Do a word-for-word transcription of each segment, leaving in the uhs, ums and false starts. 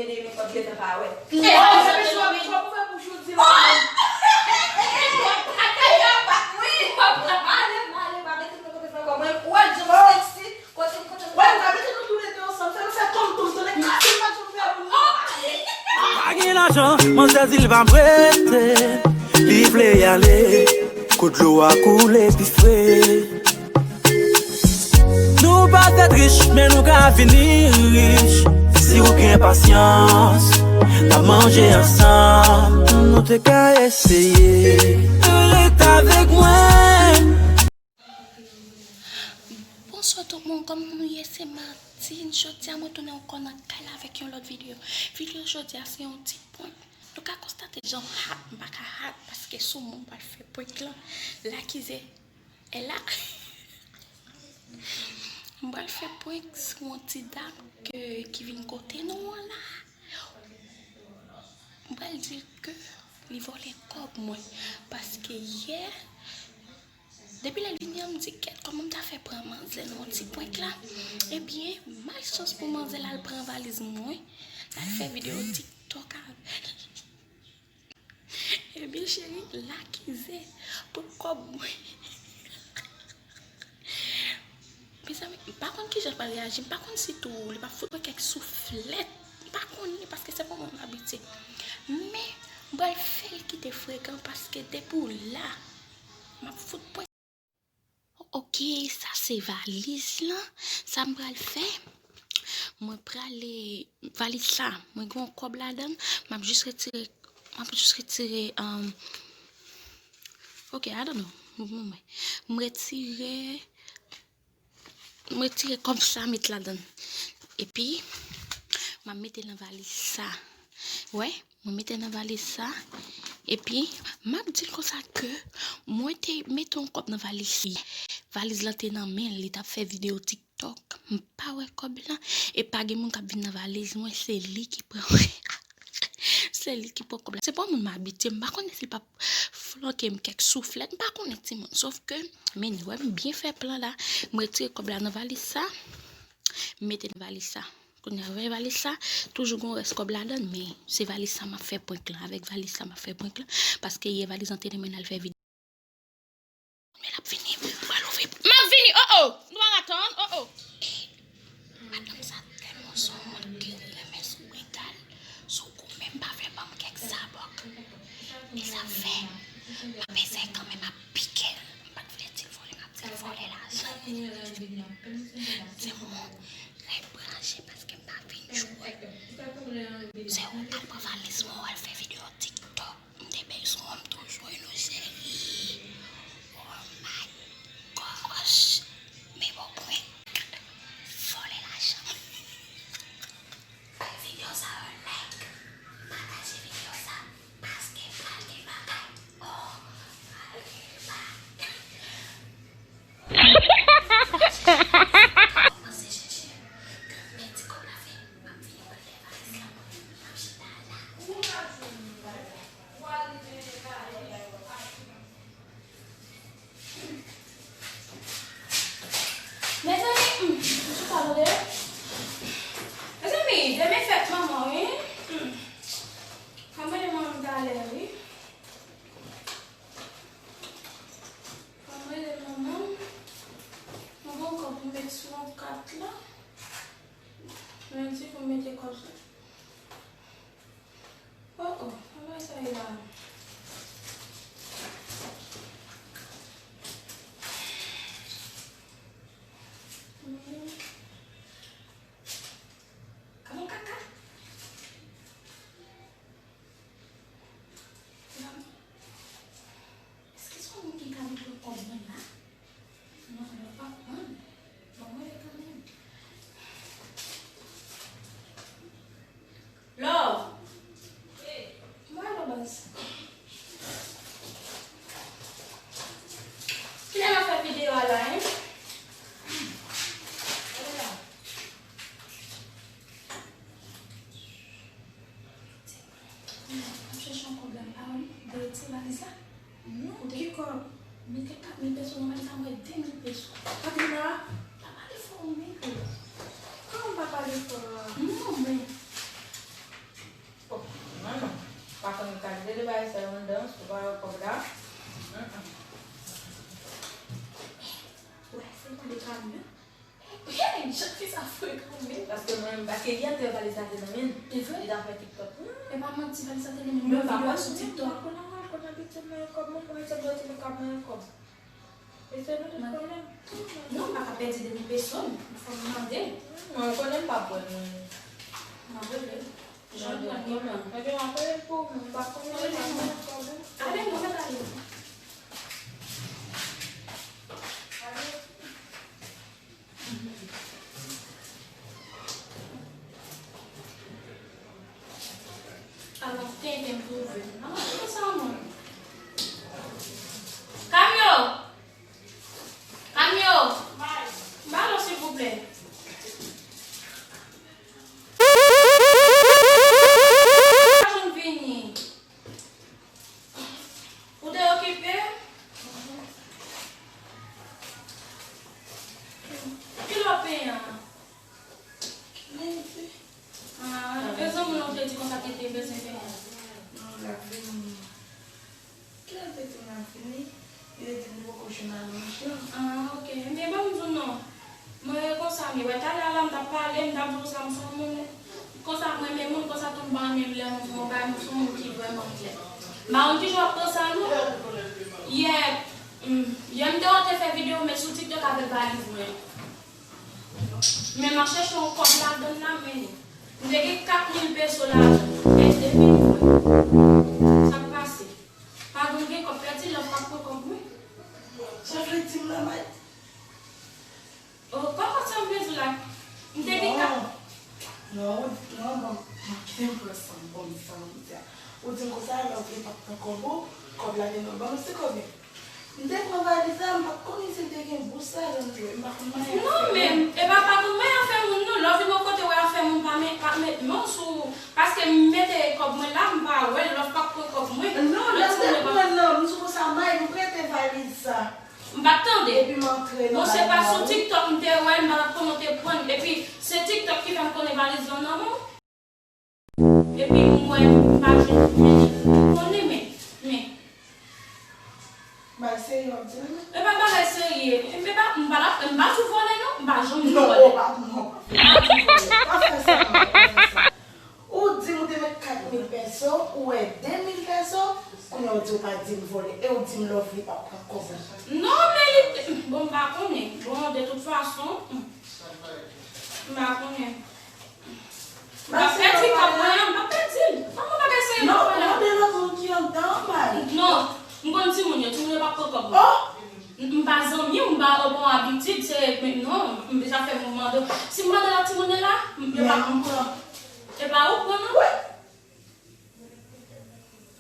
Mwen demen kòb gentan pa wè. E, a, se bezwen, men kòb ou fè pou Jodi la. Ale, ale, pa mete mwen kote sa kòb mwen. Ou wè jan m sexy? Kote, kote. Wè, ou ka mete nou toulede ansanm, fè nou fè tonm tonm, tande kase m pa janm fè pou nou. Pa gen lajan, manzè di l pa prete. Li vle ale, kote dlo a koule pi fre. Nou pa fèt rich, men nou ka vini rich. Si w gen pasyans, n ap manje ansanm. Nou te ka eseye. Ret avèk mwen. Bonswa tout moun, kòman nou ye? Se Martine. Jodi a mwen tounen ankò nan kay la avèk yon lòt videyo. Videyo jodi a se yon ti prank. Nou ka konstate jan m hot, m pa ka hot paske sou moun m pral fè prank lan. Lakize Ela. M pral fè prank sou yon ti dam ke, ki vin kote nou an la. M pral di l ke li vòlè kòb mwen. Paske yè, depi lè l vini an, m di, "Kèt, kòman m ta fè pran manzè nan yon ti prank la?" Ebyen, malchans pou manzè la, l pran valiz mwen, l al fè videyo TikTok avè l. Ebyen, cheri, lakize pou kòb mwen. Mezanmi, m pa konn kijan l pral reyaji. M pa konn si tou li p ap fout mwen kèk souflèt. M pa konnen paske se pa mwen m abitye. Men, m pral fè l kite frekan paske depi w la, m ap fout pwen. Ok, sa se valiz lan. Sa m pral fè, mwen prale valiz sa, mwen gen yon kòb ladan l, m ap jis retire, m ap jis retire, um, ok, I don't know. Mwen, mwen, mwen. M retire, m retire kòb sa, met ladan l. Epi, m ap mete nan valiz sa. Wè, mwen mete nan valiz sa. Epi, m ap di l konsa ke mwen te mete yon kòb nan valiz li. Valiz lan te nan men l, li t ap fè videyo TikTok. M pa wè kòb lan. E pa gen moun k ap vin nan valiz mwen, se li ki pran. Se li ki pran kòb la. Se pa yon moun m abitye, m pa konnen si l p ap flanke m kèk souflèt, m pa konnen timoun. Sof ke, men wè m byen fè plan la. M retire kòb la nan valiz sa, m mete nan valiz sa. Kounye a, wè valiz sa, toujou gen yon rès kòb ladan l, men se valiz sa m ap fè prank lan. Avèk valiz sa m ap fè prank lan, paske yè valiz lan te nan men l al fè videyo. Men l ap vini, m pral ouvri. M ap vini, oh oh! Nou pa atann, oh oh! Madanm sa tèlman se yon moun ki renmen sou brital, sou kou menm pa vle ban m kèk sabòk. E sa fè, m ap eseye kanmenm ap pike l. M pa t vle di l vòlè, m ap di l vòlè lajan. Timoun, ret branche paske m pa vin jwe. Se ou k ap pran valiz mwen, w al fè videyo TikTok. M te bezwen w, m toujou inosan. Oh my gosh. Men bon prank. Vòlè lajan. Bay videyo sa yon like. Pataje videyo sa. Paske pral gen bagay. Oh, pral gen bagay. Kòmanse chèche ke m pèdi kòb la fè. M ap vini pran valiz la. M ap chita la. Mezanmi, hmm, m chita tande. Mezanmi, demen fèt manman, wi. Hmm. Fò m rele manman m talè, wi. Fò m rele manman m. Mwen gen yon kòb pou m met sou yon kat la. Mwen di pou m mete kòb sou. Oh, oh, sa bagay sa ye la. Gade yon kaka. Èske se yon moun ki ka vin pran kòb mwen la? Non, yo pa pran. Bon, mwen kanmenm. Love. Mwen la baz. Kilè n ap fè videyo a la, hein? Gade la. M ap chèche yon kòb la, m pa wè l. Dèyè ti valiz la. Non, ki kòb? Mete kat mil peso nan valiz la, m wè de mil peso. Patrina, pa pale fò, men. Kòman m pa pale fò a? Non, men. Valiz la te nan men l. Te vre? Li t ap fè TikTok. E pa manti, valiz la te nan men l. Mwen pa kwè sou TikTok. Mwen konn al konn abitye mwen kòb mwen, mwen se bò ti mwen kab mwen kòb. E se nou tout pwoblèm. Non, m pa ka pèdi de mil peso m. Fò m mande. Mwen konnen m pa pran mwen. M ap rele. Jan l pran li menm. Ebyen, m ap rele l pou ou, m pa konnen l pa pran kòb ou. Ale, mwen mèt ale. Alò, tenten m twouve. Alò, kisa non? Kamyo! Kamyo! Balo, silvouplè. Pa janm vini. Ou te okipe? Ki lò pen an? Ah, e zanmi w te di konsa ke te bezwen pen an. Non, l ap vini. Kilè l te di m l ap vini? Li te di m li poko jwenn al manje an. Ah, ok. Men ban m di w non. Mwen konsa, m wè talè a la, m t ap pale, m t ap di w sa, m se yon moun. Konsa, m renmen moun, konsa tou m pa renmen lè moun di m yon bagay, m se yon moun ki vrèman klè. M pa konn kijan w ap pran sa, non. Yè, mm, yè m te wè w te fè videyo, men sou TikTok avèk valiz mwen. Men m ap chèche yon kòb ladann la, men m te gen kat mil peso ladann, men de mil fran. Sa k pase? Pa gen, gen kòb pèdi, lòt pa pran kòb mwen. Sa vle di m la, May? Oh, kòman sa vle di w la? M te gen kat. Non, non, non, bon, bon, kite m pran san m, bon, san m di a. Ou di m konsa, lè w vle pa pran kòb ou, kòb la te nan ban m, se konbyen? M te pran valiz la, m pa t konnen si l te gen bous ladan l vre, m pa konn manyen afè moun. Non, men, e pa, pa konn manyen afè moun, non. Lè w vin yon kote, wè afè moun, pa men, pa met men w sou, paske m mete kòb mwen la, m pa wè l, lè w pa pran kòb mwen. Non, lè m te pran nan, m di konsa, May, m prete valiz sa. M pa t tande. Epi m antre nan valiz la. Bon, se pa sou TikTok m te wè l, m pa t ap konnen w te pran l. Epi, se TikTok ki fè m konnen valiz lan nan men w. Epi m wè m pa jwenn, men m konnen, men, men. Bagay serye w ap di la, men. E pa bagay serye. E pa, m pa la, m pa di w vòlè, non. M pa janm di w vòlè. Non, ou pa, non, pa fè, pa fè sa, non, pa fè sa. Ou di m ou te met kat mil pèso, ou wè de mil pèso, kounye a ou di ou pa di m vòlè, e ou di m lè w vle pa pran kòb ou. Non, men li, bon, m pa konnen. Bon, de tout fason, m pa konnen. M pa pèdi kòb mwen an, m pa pèdi l. Kòman bagay serye? Non, ou mande lòt moun ki anndan an, May. Non, m konn timoun yo, timoun yo p ap pran kòb mwen. Oh! M, m pa zanmi w, m pa, bon, abitid, se, men non, m, zafè moun mande. Si m mande lòt timoun yo la, m, yo pa, m pran. E pa ou k pran, non? Wi.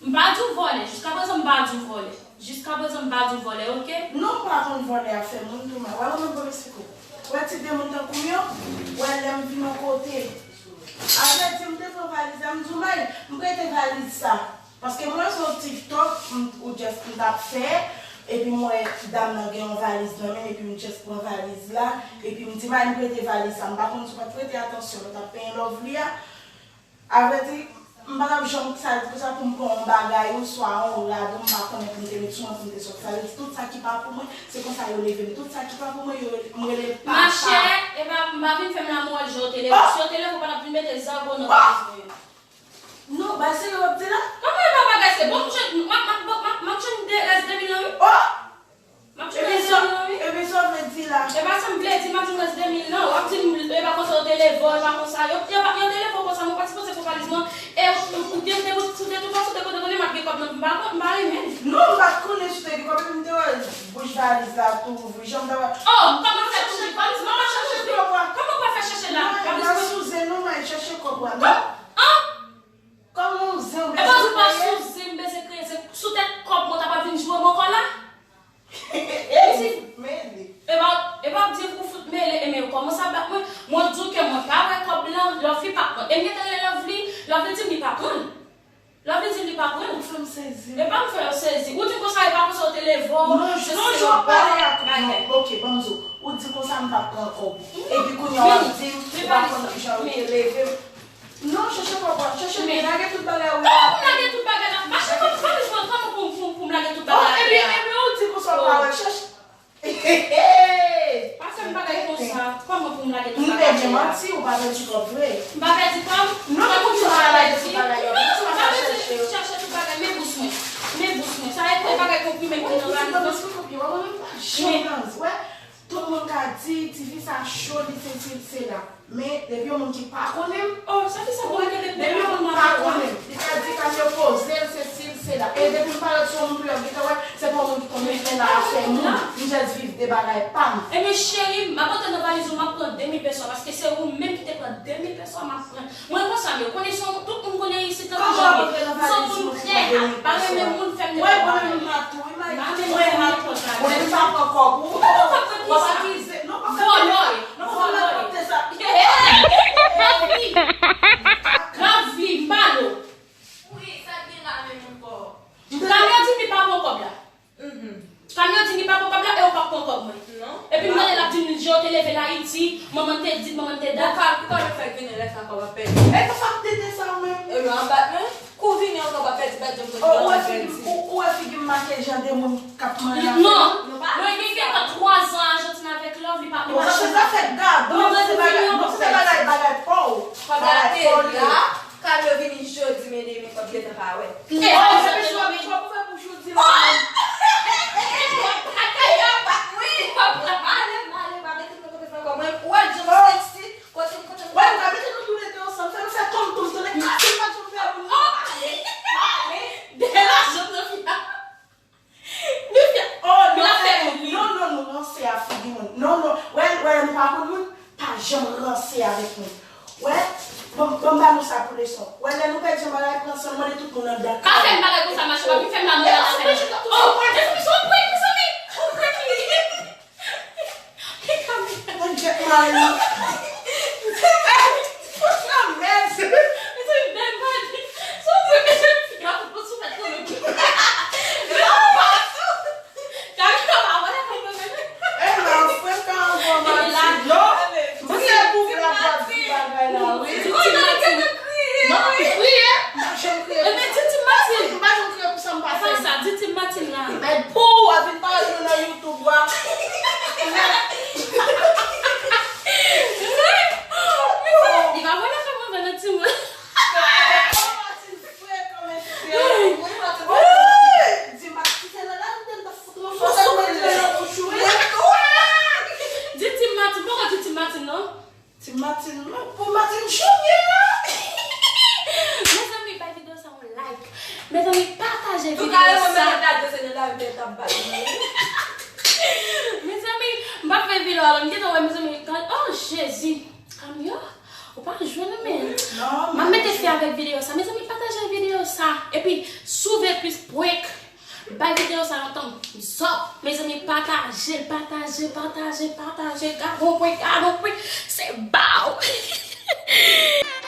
M pa di w vòlè, jiskaprezan m pa di w vòlè. Jiskaprezan m pa di w vòlè, oke? Non, m pa konn vòlè afè moun tou, men wè, ou menm ban m eksplike w. Wè ti de moun tankou m yo, wè lè m vin yon kote. Avrèdi, m te pran valiz la, m di w, May, m prete valiz sa. Paske m wè se yon TikTok, m, ou just m t ap fè, epi m wè dam nan gen yon valiz nan men l, epi m just pran valiz la, epi m di, May, m prete valiz sa, m pa konn si w pa t prete atansyon, lè w t ap penyen Lovely a. Avrèdi, m pa t ap janm sa, pou sa pou m pran yon bagay ou swa yon rad ou m pa konnen pou m te met sou mwen pou m te sòti. Sa vle di tout sa ki pa pou mwen, se konsa yo leve m. Tout sa ki pa pou mwen, yo, m rele l papa. Machè, e pa, m pa vin fè m lamorèl jan w te leve. Oh! Si w te leve, w pa t ap vin mete zago nan valiz mwen yo. Non, bagay serye w ap di la? Kòman e pa bagay serye? Bon, m jwenn, m ap, m ap, m ap, m ap jwenn de, rès de mil lan, wi. Oh! M ap jwenn rès de mil lan, wi. Epi sa w vle di la? E pa sa m vle di, m ap jwenn rès de mil lan. W ap di m, e pa konsa yo te leve w, e pa konsa yo, yo pa, yo te leve w konsa, mwen pa sipoze pran valiz mwen. E ou, ou te, te, ou te, tout fason, te konnen m ap gen kòb nan, m pa, m pa renmen. Non, m pa t konnen si w te gen kòb, epi m te wè bouch valiz la tou ouvri, jan m ta wè. Oh, kòman fè tou ouvri valiz mwen, m ap chache kòb la. Kòman w fè chèche la? Mwen pa sou zen non, mwen chèche kòb la. Kòb? An? Kòman w zen, w bezwen kreye? E pa sou zen m bezwen kreye, se sou tèt kòb mwen ta pral vin joure m ankò la. Mele. E pa, e pa di ou fout mele, e men yo kòmanse ap bat mwen. Mwen di w ke mwen pa wè kòb lan, Lovely pa pran. E m gentan rele Lovely, Lovely di m li pa pran. Lovely di m li pa pran. Ou fè m sezi. E pa m fè w sezi. Ou di m konsa, e pa konsa yo te leve w. Non, je sais, w ap pale ak, non, ok, ban m di w. Ou di konsa m pa pran kòb. Epi kounye a w ap di m, ou pa konn kijan yo te leve m. Non, chèche kòb ou a, chèche byen, lage tout bagay ou yo. Oh, m lage tout bagay la. Mache kòb, kòb jwenn kòman pou, pou, pou m lage tout bagay la. Oh, epi, epi ou di konsa ou pa wè, chèche. Pa fè m bagay konsa. Kòman pou m lage tout bagay la? M te gen manti, ou pa pèdi kòb vre. M pa pèdi kòb. Non, men pou sa pa lage tout bagay yo. Pou sa pa chèche yo. Chèche tout bagay, men bous mwen. Men bous mwen. Sa e pou bagay konprime ki nan la. Ou pa janm nan. Wè, tout moun ka di, tifi sa cho, li sesi, li sela. Men, depi yon moun ki pa konnen m, oh, sa fi sa pou rete depi yon moun pa konnen m, li ka di, "Camille poze l, sesi, l sela." E depi m parèt sou yon moun pou yo gentan wè, se pa yon moun ki konnen m, men la afè moun. M jis viv de bagay pa m. Ebyen, cheri, m ap antre nan valiz ou, m ap pran de mil peso a, paske se ou menm ki te pran de mil peso a, m ap pran. Mwen konsa, men, konnen se yon, tout moun konnen isit nan Kòman w ap antre nan valiz moun ki pran de mil peso a? Pa renmen moun fè m. Wè, mwen menm m matou, wi, m matou, mwen matou. Mwen menm pa pran kòb ou. Ou pa pran kòb pou sa. W ap akize. Non, pa pran. Vòlò. Non, pa pran kòb sa. Gavi! Gavi, m pa lo. Wi, sa k gen la menm ankò? Kamyon di li pa pran kòb la. Kamyon di li pa pran kòb la e ou p ap pran kòb mwen. Non. Epi m tande l ap di m, jan w te leve l Ayiti, manman l te di, manman l te dat. Bon, ka, pou ka yo fè vini lè sa kòb ap pèdi. E konsa m tete sa ou menm. E yo anbat mwen. Kou vini ankò pa pèdi, pa janm pèdi, ou wè figi m, ou wè figi m make jan de moun k ap manje afè. Non, mwen gen gentan twa zan Ajantin avèk Love, li pa, li pa chanm. Bon, sa se zafè gadon, se bagay, bon, se bagay, bagay pa w. Bagay pa w li ye. Kamyon vini jodi, men demen kòb gentan pa wè. E, oh, se bezwen, men kòb ou fè pou jodi la. Atè yo bat mwen. Ale, ale, pa mete mwen kote fè kòb mwen. Ou wè jan m sexy. Kote m, kote m. Wè, m ka mete nou tou le de ansanm. Fè nou fè tonm tonm, tonm, kase m pa janm fè pou nou. Ale, ale. Dèyè lajan nan fi a. Li fè, oh, non, non, non, non, ranse a figi moun. Non, non. Wè, wè, nou pa konn moun, pa janm ranse avèk moun. Wè, bon, bon, ba nou sa pou leson. Wè, lè nou pèdi yon bagay, pran san, mande tout moun anndan. Pa fè m bagay konsa, mache, pa vin fè m la mwen la. Oh, mezanmi, se yon prank, mezanmi. Yon prank li ye. Mwen jet mari. Mwen lanmèd. E la, frè ka anvo mati. Non, se pou frè pa di bagay la, wi. Non, li kriye. M pa janm kriye pou sa. M pa janm kriye pou sa m pase. Sa, di ti matin la. Men pou w a vin pale nou nan YouTube wa. Li pa wè nan kòman nan timoun. Di m pa kite l la, m te fout yon fòs mwen nan bouch ou. Di ti matin, poko di ti matin non. Ti matin, non, pou matin chonye la. Mezanmi, bay videyo sa yon like. Mezanmi, pataje videyo sa. Mezanmi, m pa fè videyo a, m gentan wè, mezanmi, oh, Jezi. Kamyon, ou pa jwe non, men. M ap mete fi avèk videyo sa. Mezanmi, pataje videyo sa. Epi, si w vle plis prank, bay videyo sa yon thumbs up. Mezanmi, pataje l, pataje, pataje, pataje. Gade yon prank, gade yon prank. Se ba w.